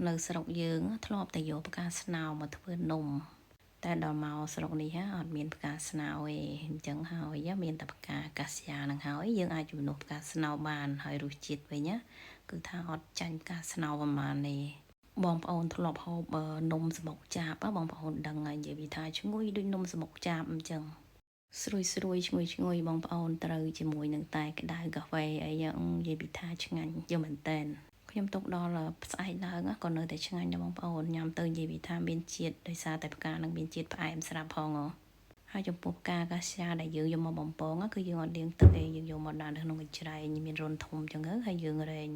នៅស្រុកយើងធ្លាប់តែយកផ្កាស្នោមកធ្វើនំតែដល់មកស្រុកនេះអត់មានផ្កាស្នោទេអញ្ចឹងហើយមានតែផ្កាកាស្យានឹងហើយយើងអាចជំនួសផ្កាស្នោបានហើយរសជាតិវិញណាគឺថាអត់ចាញ់ផ្កាស្នោប្រហែលទេបងប្អូនធ្លាប់ហូបនំសំបុកចាបបងប្អូនដឹងហើយនិយាយពីថាឈ្ងុយដូចនំសំបុកចាបអញ្ចឹងស្រួយស្រួយឈ្ងុយឈ្ងុយបងប្អូនត្រូវជាមួយនឹងតែក្តៅកាហ្វេអីយ៉ាងនិយាយពីថាឆ្ងាញ់យកមែនតែនខ្ញុំទុកដល់ស្អែកឡើងក៏នៅតែឆ្ងាញ់ដែរបងប្អូនញ៉ាំទៅនិយាយពីថាមានជាតិដោយសារតែផ្កានឹងមានជាតិផ្អែមស្រាប់ផងហើយចំពោះផ្កាកាស្យាដែលយើងយកមកបំពងគឺយើងអត់លាងទឹកទេយើងយកមកដាក់នៅក្នុងកញ្ច្រែងមានរន្ធធំអញ្ចឹងហើយយើងរែង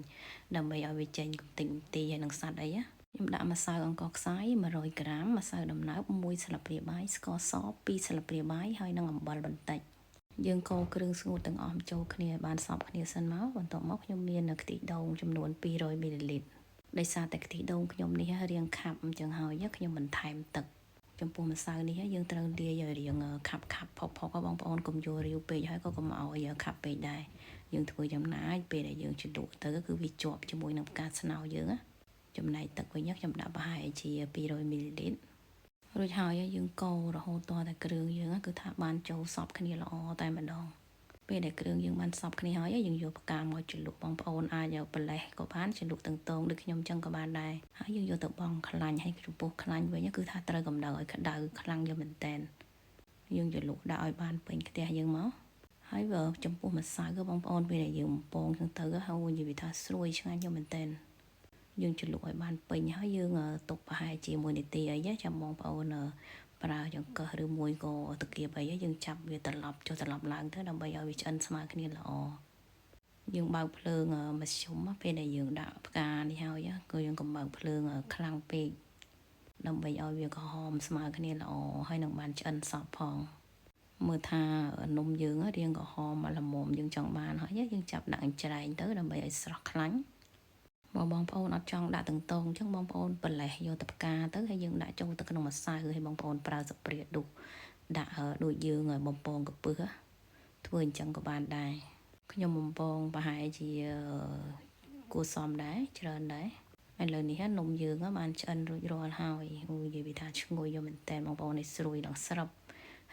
ដើម្បីឲ្យវាចេញកំទេចកំទីហើយនឹងសត្វអីណាខ្ញុំដាក់ម្សៅអង្ករខ្សាយ100ក្រាមម្សៅដំណើប1ស្លាបព្រាបាយស្ករស2ស្លាបព្រាបាយហើយនិងអំបិលបន្តិចយើងកូរគ្រឿងស្ងួតទាំងអស់ចូលគ្នាឲ្យបានសព្វគ្នាសិនមកបន្ទាប់មកខ្ញុំមានខ្ទិះដូងចំនួន200មីលីលីត្រដោយសារតែខ្ទិះដូងខ្ញុំនេះរាងខាប់អញ្ចឹងហើយខ្ញុំបន្ថែមទឹកចំពោះម្សៅនេះយើងត្រូវលាយឲ្យរាងខាប់ខាប់ផុកផុកបងប្អូនកុំយករាវពេកហើយក៏កុំឲ្យខាប់ពេកដែរយើងធ្វើចំណាយពេលដែលយើងជ្រលក់ទៅគឺវាជាប់ជាមួយនឹងផ្កាស្នោយើងណាចំណែកទឹកវិញខ្ញុំដាក់ប្រហែលជា200មីលីលីត្ររួចហើយយើងកូររហូតតតែគ្រឿងយើងគឺថាបានចូលសព្វគ្នាល្អតែម្ដងពេលដែលគ្រឿងយើងបានសព្វគ្នាហើយយើងយកផ្កាមកជ្រលក់បងប្អូនអាចយកប្រលេះក៏បានជ្រលក់ទាំងតងដូចខ្ញុំចឹងក៏បានដែរហើយយើងយកទៅបង់ខ្លាញ់ហើយចំពោះខ្លាញ់វិញគឺថាត្រូវកម្ដៅឲ្យក្ដៅខ្លាំងយកមែនតែនយើងជ្រលក់ដាក់ឲ្យបានពេញខ្ទះយើងមកហើយបើចំពោះម្សៅក៏បងប្អូនពេលដែលយើងបំពងចឹងទៅហើយនិយាយថាស្រួយឆ្ងាញ់យកមែនតែនយើងជ្រលក់ឲ្យបានពេញហើយយើងទុកប្រហែលជា1នាទីអីចាំបងប្អូនប្រើចង្កឹះឬមួយក៏តាគៀបអីយើងចាប់វាត្រឡប់ចុះត្រឡប់ឡើងទៅដើម្បីឲ្យវាឆ្អិនស្មើគ្នាល្អយើងបើកភ្លើងមធ្យមពេលដែលយើងដាក់ផ្កានេះហើយគឺយើងកុំបើកភ្លើងខ្លាំងពេកដើម្បីឲ្យវាក្រហមស្មើគ្នាល្អហើយនឹងបានឆ្អិនសព្វផងមើលថានំយើងរាងក្រហមមកល្មមយើងចង់បានហើយយើងចាប់ដាក់អញ្ច្រែងទៅដើម្បីឲ្យស្រស់ខ្លាញ់បើបងប្អូនអត់ចង់ដាក់ទាំងតងអញ្ចឹងបងប្អូនប្រលេះយកទៅផ្កាទៅហើយយើងដាក់ចូលទៅក្នុងម្សៅហើយបងប្អូនប្រើស្ព្រាដុសដាក់ដូចយើងបំពងកពឹសធ្វើអញ្ចឹងក៏បានដែរខ្ញុំបំពងប្រហែលជាគួរសមដែរច្រើនដែរឥឡូវនេះនំយើងបានឆ្អិនរួចរាល់ហើយអូនិយាយពីថាឈ្ងុយយកមែនតើបងប្អូននេះស្រួយដល់ស្រាប់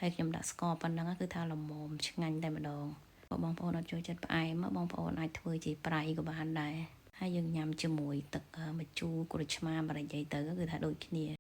ហើយខ្ញុំដាក់ស្ករប៉ុណ្ណឹងគឺថាល្មមឆ្ងាញ់តែម្ដងបើបងប្អូនអត់ចូលចិត្តផ្អែមបងប្អូនអាចធ្វើជាប្រៃក៏បានដែរហើយយើងញ៉ាំជាមួយទឹកម្ជូរក្រូចឆ្មាម្រេចអីទៅគឺថាដូចគ្នា។